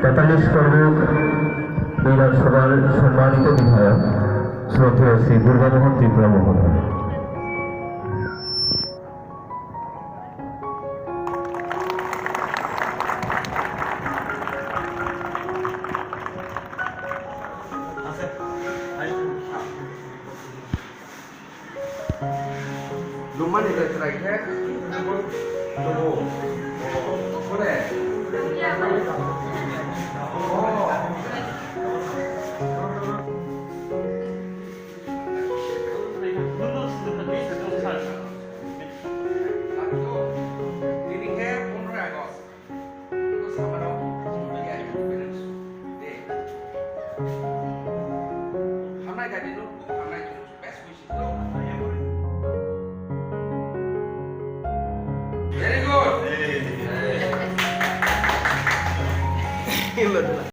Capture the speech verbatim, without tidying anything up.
তেতাল্লিশ করবুক বিধানসভার সম্মানিত বিধায়ক শ্রদ্ধেয় শ্রী দুর্গামোহন ত্রিপুরা মহোদয়। Lumani le chwrai khe. Lumo. Kole. Oh. Tini khe pondroi August. Hamnai dadi no, hamnai. Very good.